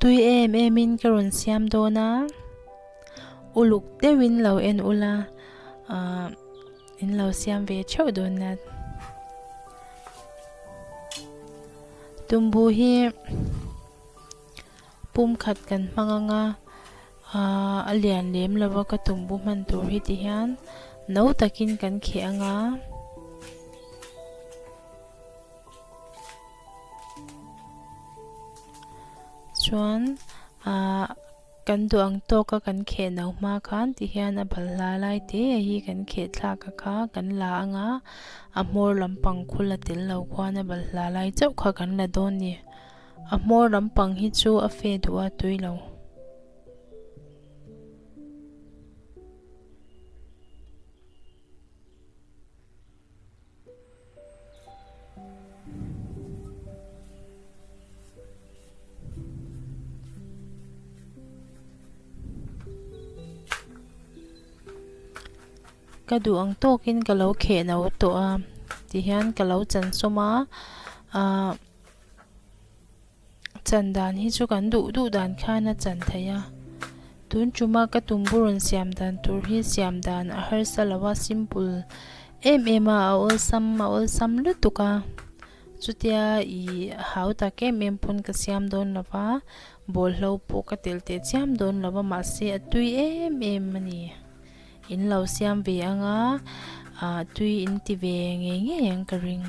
Tui em em in ka rawn siam dawn a, uluk deuhin lo en ula ahh in lo siam ve theuh dawn nia. Tumbu hi pum khat kan hmang ang a, ahh a lian lem lo a ka tumbu hman tur hi ti hian no takin kan kheh ang a. Chuan ahh kan duh ang tawk a kan kheh no hma khan ti hian a balhla lai te hi kan kheh thlak a kha kan la ang a, a hmawr lampang khul a tel lo khuan a balhla lai chauh kha kan la dawn a ni. A hmawr lampang hi chu a fe duh a tui lo. Ka duh ang tawkin ka lo kheh no tawh a tihian ka lo chan sawm a ahh Chan dan hi chu kan duh duh dan khan a chan theih a, tun tuma ka tum bu rawn siam dan tur hi siam dan a harsa lo a, simple em em a, a awlsam a awlsam lutuk a, chutia ih hau tak em em pawn ka siam dawn lo va, bawlhlo pawh ka telh teh chiam dawn lo va mahse a tui em em a ni, in lo siam ve ang a, ah tui in ti ve ngei ngei ang ka ring.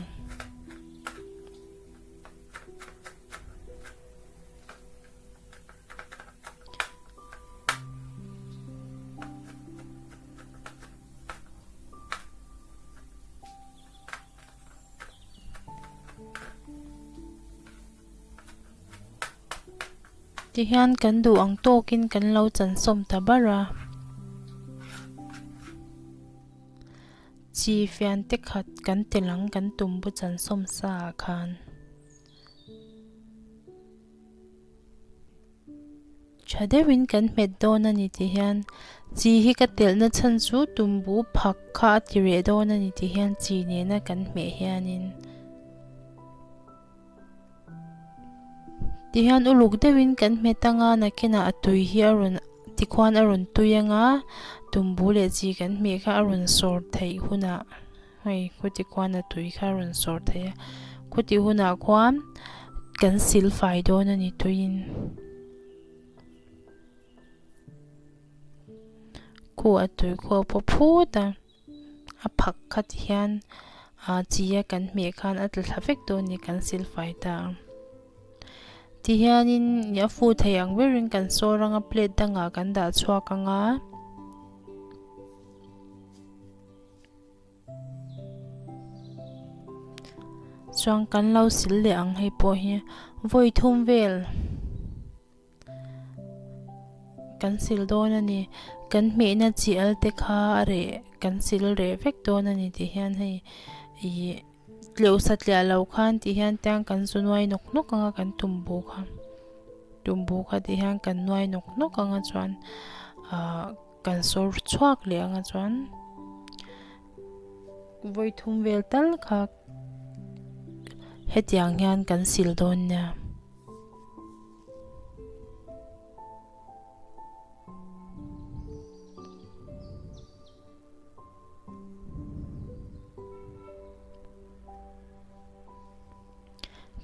Tihian kan duh ang tawkin kan lo chansawm ta bar a. Chi fian te khat kan tel ang kan tum bu chan sawm sa ah khan. Tha deuhin kan hmet dawn a ni tih hian chi hi ka telhna chhan chu tumbu phak kha a ti reh dawn a ni tih hian chi nena kan hmeh hianin ti hian uluk deuhin kan hmet anga nakinah a tui hi a rawn tikhuan a rawn tui anga tumbu leh chi kan hmeh kha a rawn sawr theih hunah hei khuti khuan a tui kha a rawn sawr thei a khuti hunah khuan kan sil fai dawn a ni tuiin. Khu a tui khu a paw phut a. A phak kha ti hian ah chi a kan hmeh khan a tla thla vek dawn a ni kan sil fai ta a. Ti hianin a fu thei ang berin kan sawr anga plate dangah kan dah chhuak ang a. Chuan kan lo sil leh ang hei pawh hi vawi thum vel. Kan sil dawn a ni. Kan hmehna chi al te kha a reh kan sil reh vek dawn a ni tih hian hei ih tleuh satliah lo khan tih hian tiang kan zu nuai nawk nawk ang a kan tumbu kha tumbu kha tih hian kan nuai nawk nawk ang a chuan ah kan sawr chhuak leh ang a chuan vawi thum vel tal kha hetiang hian kan sil dawn nia.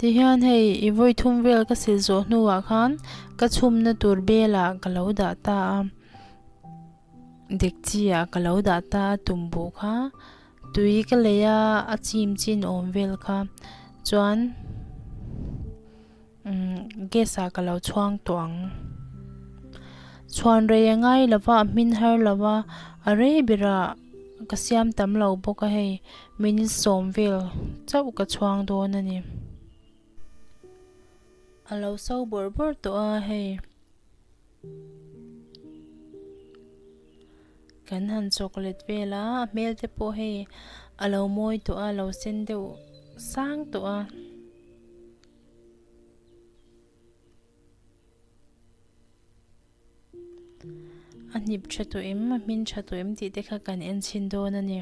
Tihian hei i vawi thum vel ka sil zawh hnuah khan ka chhumna tur belah ka lo dah ta a dekchi ah ka lo dah ta a tumbu kha tui ka lei a a chim chin awm vel kha chuan. Umm gas ah ka lo chhuang tawh ang. Chhuan rei a ngai lo va, a hmin har lo va, a rei berah ka siam tam lo bawk a hei, minute sawm vel chauh ka chhuang dawn a ni. A lo so bawrh bawrh tawh a hei. Kan han chocolate vel a, a hmel te pawh hei a lo mawi tawh a, a lo sen deuh sang tawh a. A hnip tha tawh em a hmin tha tawh em tih te kha kan en chhin dawn a ni.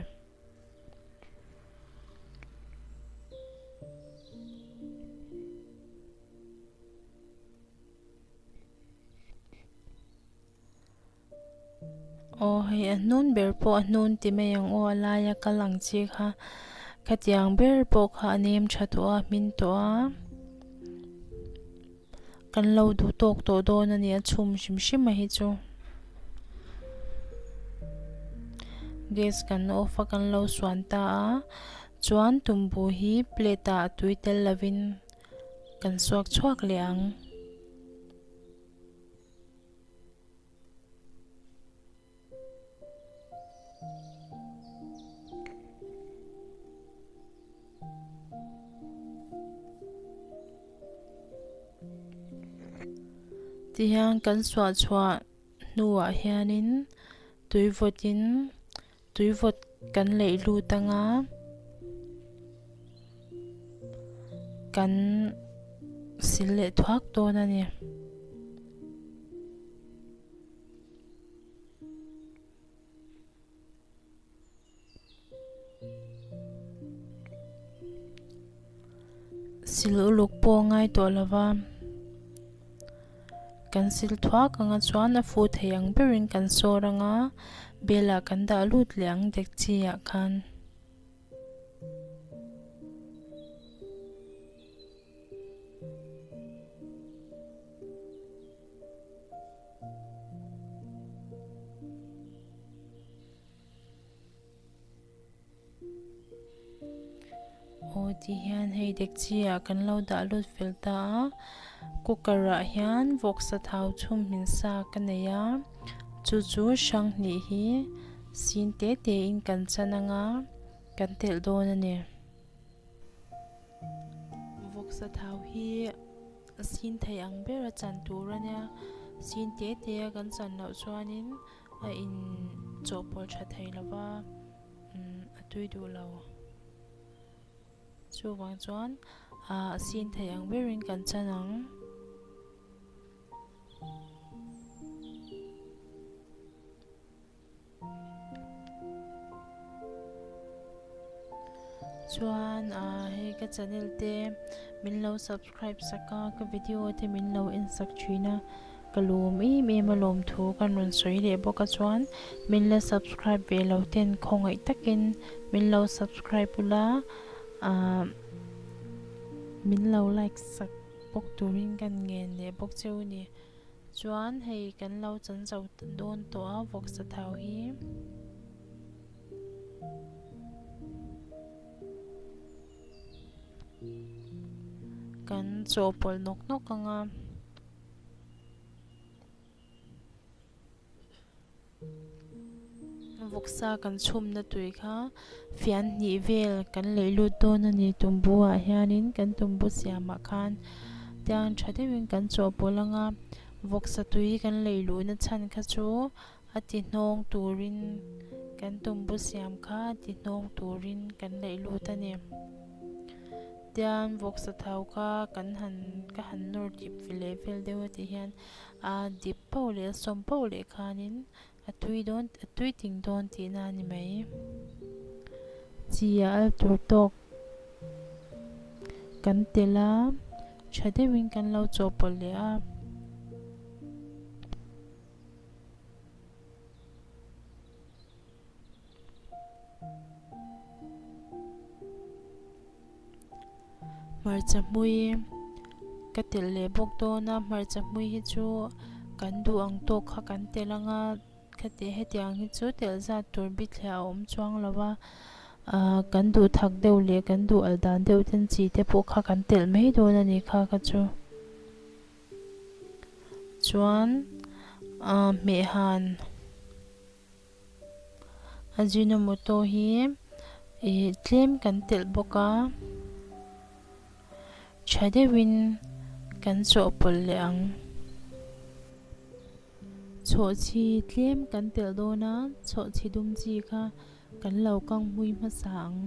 Aw hei a hnun ber pawh a hnun ti mai ang aw a laia kal ang chi kha khatiang ber pawh kha a nem tha tawh a hmin tawh a kan lo duh tawk tawh dawn a ni a chhum hrim hrim a hi chu gas kan off a kan lo suan ta a chuan tumbu hi plate ah tui tel lovin kan suak chhuak leh ang. Tihian kan suah chhuah hnuah hianin tui vawtin tui vawt kan leih lut anga kan sil leh thuak dawn a ni. Sil uluk pawh a ngai tawh lo va, kan sil thuak anga chuan a fu thei ang berin kan sawr anga bel ah kan dah lut leh ang dekchi ah khan. Aw ti hian hei dekchi ah kan lo dah lut fel ta a cooker ah hian vawksa thau chhum hmin sa ka nei a chu chu hrang hnih hi sin te te in kan chan anga kan telh dawn a ni. Vawksa thau hi a sin thei ang ber a chan tur a nia sin te te a kan chan loh chuanin a in chawhpawlh tha thei lo va umm a tui duh lo chuvang chuan ah a sin thei ang berin kan chan ang. Chuan ah hei ka channel te min lo subscribe sak a ka video te min lo en sak thin a ka lawm em em a lawm thu kan rawn sawi leh bawk a chuan min la subscribe ve lo ten khawngaih takin min lo subscribe ula ah min lo like sak bawk turin kan ngen leh bawk cheu a ni. Chuan hei kan lo chan zo dawn tawh a vawksa thau hi. Kan chawhpawlh nawk nawk ang a. Vawksa kan chhumna tui kha fian hnih vel kan leih lut dawn a ni tumbu ah hianin kan tumbu siamah khan tiang tha deuhin kan chawhpawlh ang a vawksa tui kan leih luhna chhan kha chu a ti hnawng turin kan tumbu siam kha a ti hnawng turin kan leih lut a ni tian vawksa thau kha kan han ka han nawr dip leh vel deuh a ti hian. A dip pauh leh a sawm pauh leh khanin a tui dawn a tui ting dawn tihna a ni mai. Chi a al tur tawk kan tel a, tha deuhin kan lo chawhpawlh leh a. Hmarcha hmui ka telh leh bawk dawn a hmarcha hmui hi chu kan duh ang tawk kha kan telh ang a khati hetiang hi chu telh zat tur bithliah a awm chuang lo va ahh kan duh thak deuh leh kan duh al dan deuh ten chi te pawh kha kan telh mai dawn a ni kha kha chu chuan ahh hmehhan. Ajinomoto hi ih tlem kan telh bawk a tha deuhin kan chawhpawlh leh ang. Chhawhchhi tlem kan telh dawn a chhawhchhi dum chi kha kan lo kang hmui hmasa ang.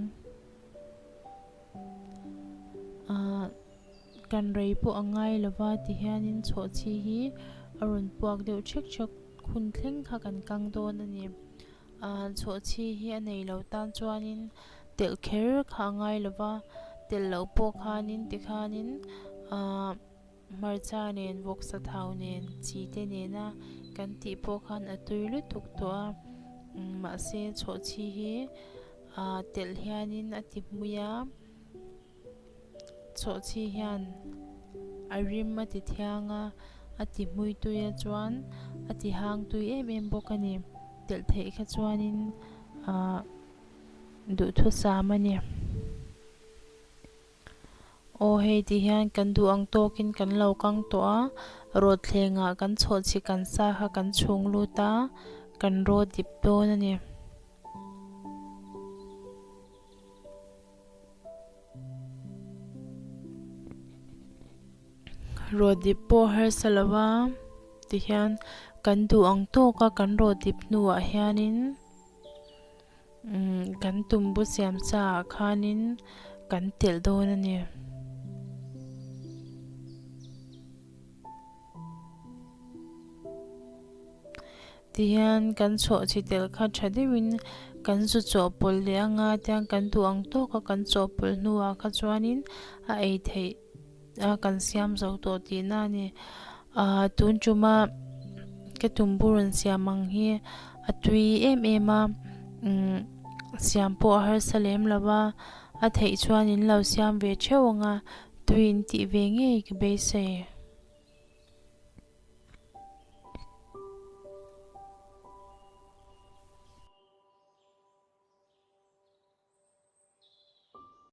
Ahh kan rei pawh a ngai lova tihianin chhawhchhi hi a rawn puak deuh thek thek. Hun thleng kha kan kang dawn a ni. Ahh chhawhchhi hi a nei lo tan chuanin telh kher kha a ngai lo va, telh loh pawh khanin tikhanin ahh hmarcha nen vawksa thau nen chi te nena kan tih pawh khan a tui lutuk tawh a. Mahse chhawhchhi hi ah telh hianin a ti hmui a, chhawhchhi hian a rim a ti thiang a, a ti hmui tui a chuan a ti hang tui em em bawk a ni. Telh theih kha chuanin ah duhthusam a ni. Aw hei ti hian kan duh ang tawkin kan lo kang tawh a, rawt thlengah kan chhawhchhi kan sa kha kan chhung lut a, kan rawt dip dawn a ni. Rawt dip pawh harsa lo a ti hian kan duh ang tawka kan rawt dip hnuah hianin. Umm kan tumbu siam sa ah khanin kan telh dawn a ni. Tihian kan chhawhchhi telh kha tha deuhin kan zu chawhpawlh leh anga tiang kan duh ang tawka kan chawhpawlh hnuah kha chuanin a ei theih a kan siam zo tawh tihna a ni. Ahh tun tuma ka tumbu rawn siam ang hi a tui em em a umm siam pawh a harsa lem lo va a theih chuan in lo siam ve theuh ang a tui in tih ve ngei ka beisei.